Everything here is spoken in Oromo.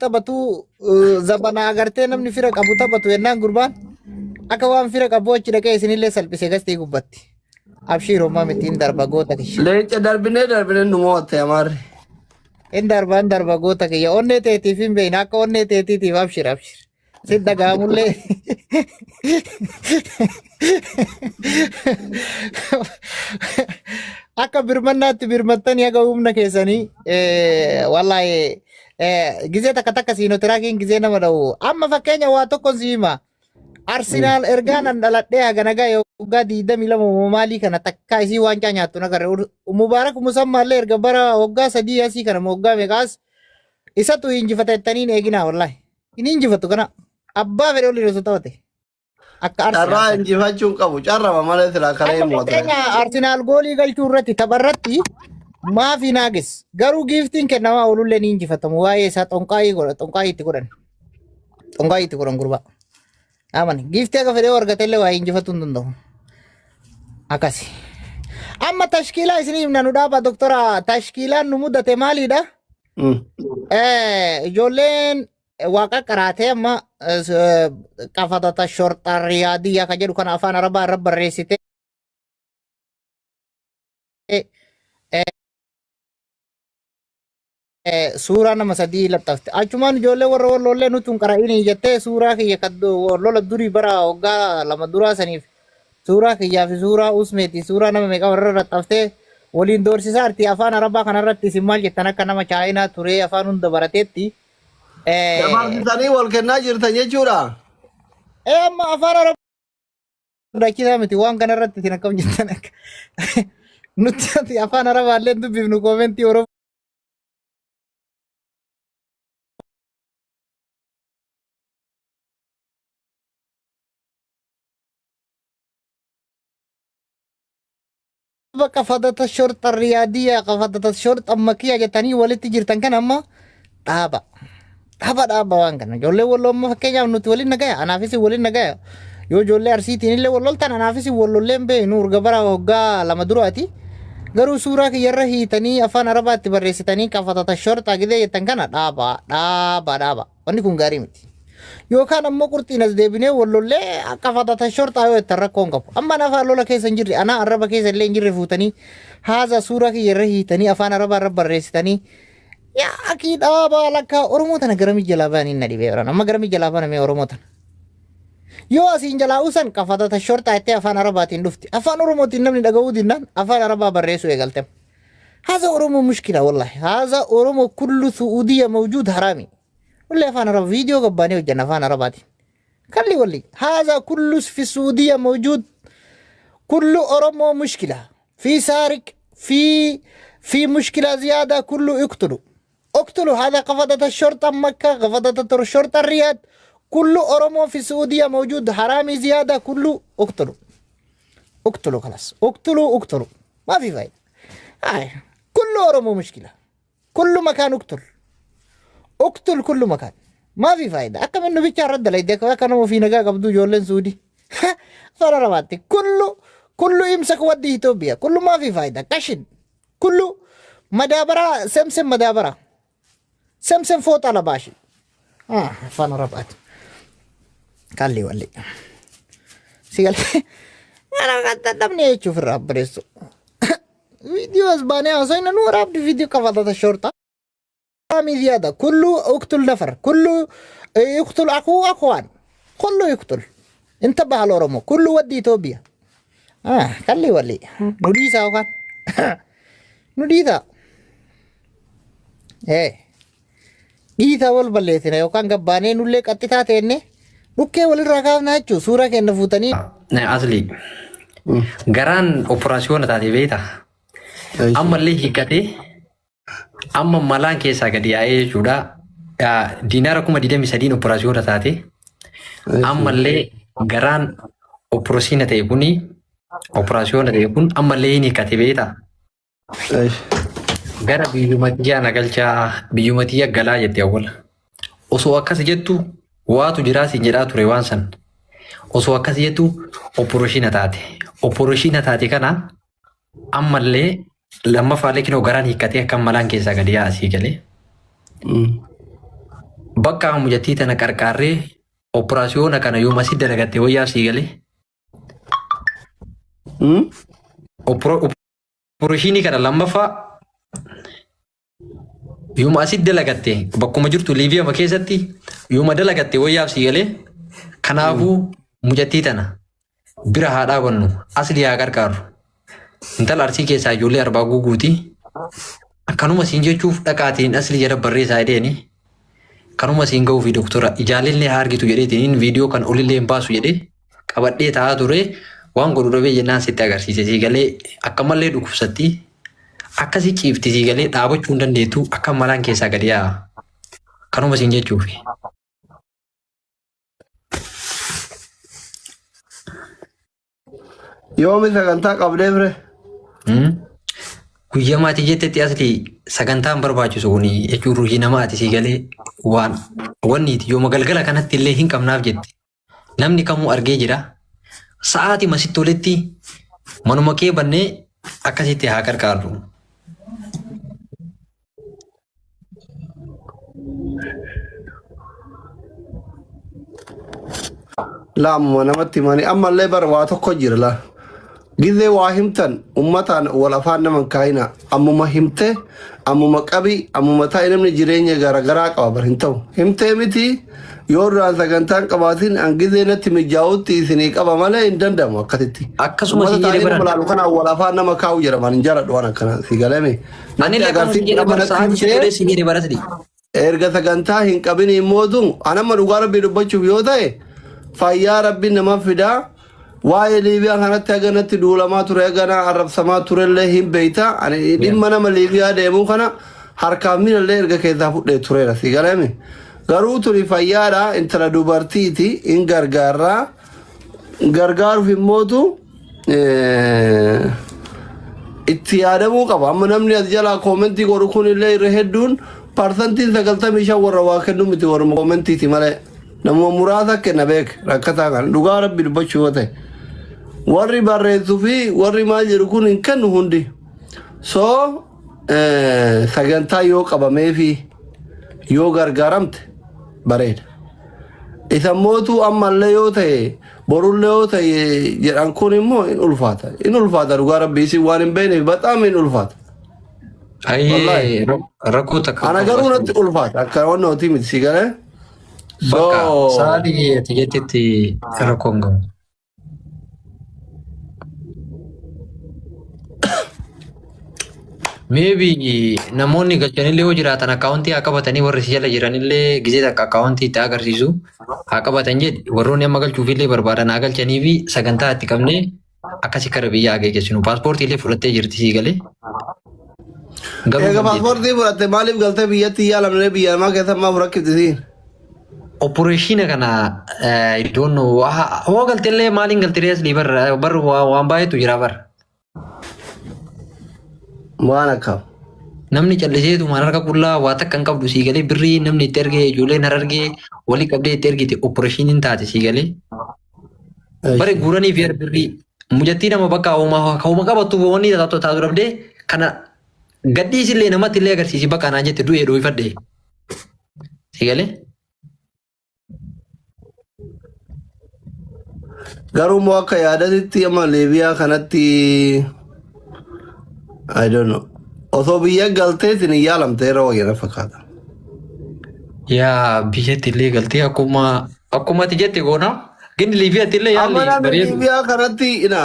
taphatu zabanaa agartee namni fira qabu taphatu yennaan gurbaan akka waan fira qabu achi dhaqee isinillee salphisee gastii gubbatti. Abshiir homaa miti hin darba goota kiyya. Leenca darbinee darbinee nu mo'atte amaarri. Hin darba hin darba goota kiyya. Onnee teetiif hin beekne akka onnee teetiitiif abshir abshir. Si dhaga'amullee. Akka birmannaatti birmattanii haga humna keessanii wallaahi gizee takka takka siinotiraakiin gizee nama dha'u. Amma fakkeenya waa tokkon si hima. Arsenaal ergaa nan dhaladhee haga nagaa waggaa 22 maalii kana takkaa isii waancaa nyaattu nagarre. Mubaarak Musammaallee erga bara waggaa 3 asii kana waggaa meeqaas isatu injifata jettanii hin eeginaa wallaahi. Hin injifatu kana abbaa fedhe oliin osoo taphate. Akka Carraa Arsenaal sana. injifachuu hin qabu. Carrama malee silaa kalee Akka hin mo'atu. fakkeenya Arsenaal goolii galchuu irratti tapha irratti maaf hin haages. Garuu giiftiin kennamaa oolullee ni injifatamu. Waa'ee isaa xonqaayii godha xonqaayii itti godhan. Xonqaayii itti godhan gurbaa. Amani giiftii akka fedhee argatellee waa injifatuu hin danda'u. Akkasi. Amma tashkiilaa isinii himna nu dhaaba doktora tashkiilaan nu mudate maalidha? Ijoolleen waaqa qaraatee amma qafatata shorxa riyaadiyyaa kan jedhu kana afaan arabaa irra barreessite suuraa nama sadii laxxafte. Achumaan ijoollee warra walloollee nuti hin qara'inii jettee suuraa kiyya kan lola durii bara waggaa 2 duraa saniif suuraa kiyyaa fi suuraa usmeeti suuraa nama meeqa warra laxxaftee waliin doorsisaa jirti. Afaan arabaa kanarratti isin maal jettan akka nama chaayinaa turee afaan hunda barateetti. Dabarsitanii wal kennaa jirtan jechuudha. Amma afaan arabaa sodaachisaa miti waan kanarratti isin akkam jettan akka nuti ati afaan arabaallee dubbifnu koomentii oromoo. Bakka fadata shorxa riyaadiyyaa fadata shorxa makkiyaa jettanii walitti jirtan kan amma dhaaba. Dhaaba dhaaba waan kana. Ijoollee walloo amma fakkeenyaaf nuti waliin nagaya anaafis waliin nagaya. Yoo ijoollee arsiitiin illee wal loltan anaafis wal lollee hin beeknu urga bara waggaa 2 duraati. Garuu suuraa kiyyarra hiitanii afaan arabaatti barreessitanii qafatata shorxa gidee jettan kana dhaaba dhaaba dhaaba. Wanni kun gaarii miti. Yookaan ammoo qurxiin as deebinee wal lollee akka fatata shorxaa yoo jettan rakkoo hin qabu. Amma ana afaan lola keessa hin jirre, anaa arraba keessa illee hin jirre fuutanii haaza suuraa kiyya irra hiitanii afaan arabaa irra barreessitanii yaa akii dhaabaa lakkaa Oromoo tana garamii jalaa ba'anii na dhibee baran. Amma garamii jalaa banamee Oromoo tana. Yoo asiin jalaa usan qafatata shorxaa jettee afaan arabaatiin dhufti. Afaan Oromootiin namni dhaga'uu dinnaan afaan arabaa barreessuu eegalte. Haza Oromoo mushkila wallahi. Haza Oromoo kullu Su'uudiyya mawjuud haraami. Walli afaan araba viidiyoo gabbaanee hojjanna afaan arabaatiin. Kalli walli. Haza kullu fi Su'uudiyya mawjuud. Kullu Oromoo mushkila. Fi saarik fi mushkila ziyaada kullu iqtulu. اقتلوا هذا قفضة الشرطة مكة قفضة الشرطة الرياض كل أورومو في السعودية موجود حرامي زيادة كله اقتلوا اقتلوا خلاص اقتلوا اقتلوا ما في فايدة. هاي كل أورومو مشكلة كل مكان اقتل اقتل كل مكان ما في فايدة. أكم إنه بيتشار رد ليدك وكانوا في نجا قبضوا جولين سعودي فلا رواتي كله كله يمسك ودي إثيوبيا كله ما في فايدة كشن كله مدابرة سمسم مدابرة سمسم فوت على باشي فانا ربعت قال لي ولي سيقال انا قد دمني اشوف الرب ريسو فيديو اسبانيا وصينا نور عبد فيديو كفضة الشرطة زيادة كله اقتل نفر كله يقتل اخوه اخوان كله يقتل انتبه على الاورومو كله ودي اثيوبيا قال لي ولي نوديسا وكان نوديسا ايه dhiisaa wal balleessina yookaan gabbaanee nullee qaxxitaa teenne dhukkee walirraa kaafna jechuun suuraa kenna fuutanii. Asli garaan operaasiyoona taate beektaa? Ammallee hiikkatee amma malaan keessaa gadi yaa'ee jechuudha. Diinaara 23,000 operaasiyoona taate ammallee garaan operaasiyoona ta'e kuni operaasiyoona ta'e kun ammallee hin hiikkate beektaa? Gara biyyumatiyyaa na galchaa biyyumatiyyaa galaa jette awwala. Osoo akkas jettu waatu jiraa siin jedhaa ture waan san. Osoo akkas jettu opporoshiina taate. Opporoshiina taate kana ammallee lammaffaallee kinoo garaan hiikkatee akka malaan keessaa gadi yaa'aa sii galee. Bakka mucattii tana qarqaarree operaasiyoona kana yoo masii dalagatte wayyaaf sii galee. Opereeshinii kana lammaffaa yooma asit dalagatte bakkuma jirtu Liibiyaa keessatti yooma dalagatte wayyaaf sii galee. Kanaafuu mucattii tana bira haa dhaabannu, asli haa qarqaarru. Intala Arsii keessaa ijoollee arbaa guuguuti. Akkanuma siin jechuuf dhaqaatiin asli jala barreessaa jedheeni. Kanuma siin ga'uu fi doktora ijaalillee haa argitu jedheetiin viidiyoo kan olillee hin baasu jedhee qabadhee taa'aa ture waan godhu dhabee jennaan sitti agarsiise sii galee akka mallee dhukkubsatti akkasii ciifti sii galee dhaabachuu hin dandeettu akka malaan keessaa gadi yaa'a. Kanuma siin jechuufi. Yoomi sagantaa qabdee ture? Guyyaa maatii jettetti asli sagantaan barbaachisu kun jechuun ruhii namaati sii galee waan wanniiti yooma galgala kanatti illee hin qabnaaf jette. Namni kamuu argee jira. Sa'aatii masitti olitti manuma kee bannee akkasitti haa qarqaarru. Laamuma namatti himanii ammallee bara waa tokko jira laa. Gizee waa himtan ummataan wal afaan naman kaayina ammuma himte ammuma qabi ammuma taa'e namni jireenya garaagaraa qaba bar hin ta'u. Himtee miti yoo duraan sagantaan qabaatin an gizee natti mijaa'utti isinii qaba malee hin danda'amu akkasitti. Akkasuma Uummata siin jedhe taa'ee nama baran. laalu kanaan wal afaan nama kaa'u jedhama hin jaaladhu waan akkana si galame. Natti Anillee akkanuma siin agarsiiftu jedhe nama bara natti sa'aatii sitti himtee olee siin jedhe bara sadii. Erga sagantaa hin qabin immootu anamma dhugaa rabbii dubbachuuf yoo ta'e fayyaa rabbiin nama fidaa waa'ee Liibiyaa kanatti haganatti duulamaa ture hagana arrabsamaa turellee hin beeyta ani dhimma nama Liibiyaa deemuu kana harkaaf miilallee erga keessaa fudhee tureera si galame garuu tuni fayyaadha intala dubartiiti hin gargaarraa gargaaruuf immootu itti yaadamuu qaba. Amma namni as jalaa koomentii godhu kun illee irra hedduun 95% warra waa kennu miti warra koomentiiti malee. Namuma muraasa kenna beek rakkataa kana dhugaa rabbi dubbachuu yoo ta'e. Warri barreessuu fi warri maal jedhu kun hin kennu hundi. So sagantaa yoo qabamee fi yoo gargaaramte bareeda. Isa mootuu ammallee yoo ta'e borullee yoo ta'e jedhan kun immoo hin ulfaata. Hin ulfaata dhugaa rabbii isin waan hin beekneef baxaam hin ulfaata. Ayyee rakkoo takka Ana garuu natti ulfaata akka waan nootii miti si galee. Bakka So sa'aatii ati jettetti rakkoo hin qabu. Maybe namoonni galchanillee yoo jiraatan akkaawuntii haa qabatanii warri si jala jiranillee gizee takka akkaawuntii itti agarsiisu haa qabatan jedhi warroonni amma galchuufillee barbaadan haa galchanii fi sagantaa itti qabnee akkasi kara biyyaa haa geggeessinu. Paaspoortii illee fudhattee jirti sii galee. Galuu Eega dandeetti. paaspoortii fudhatte maaliif galtee biyyatti yaalamne biyya namaa keessa maaf rakkifti siin? Opereeshina kana iddoon hoo galtellee maaliin galtee asii barra barra waan baay'eetu jira barra. Waan akkam. Namni calliseetumaan harka qullaa waa takka hin qabdu sii galee birrii namni itti ergee ijoolleen harargee walii qabdee itti ergite opereeshiniin taate sii galee. Bare guuranii fi birrii mucattii nama bakka hooma qabattu wanni taatu taatu dhabdee kana gadhiisillee namatti illee agarsiisi bakka anaan jette du'ee dhooyfadhe. Sii galee. Garuu immoo akka yaadatitti amma Liibiyaa kanatti I don't know. Osoo biyya galtee isin hin yaalamte yeroo wayya fakkaata. Yaa biyyatti illee galtee akkuma akkuma ati jette goona. Gini Liibiyaatti illee Amma yaalli namni bareedu. Liibiyaa kanatti ina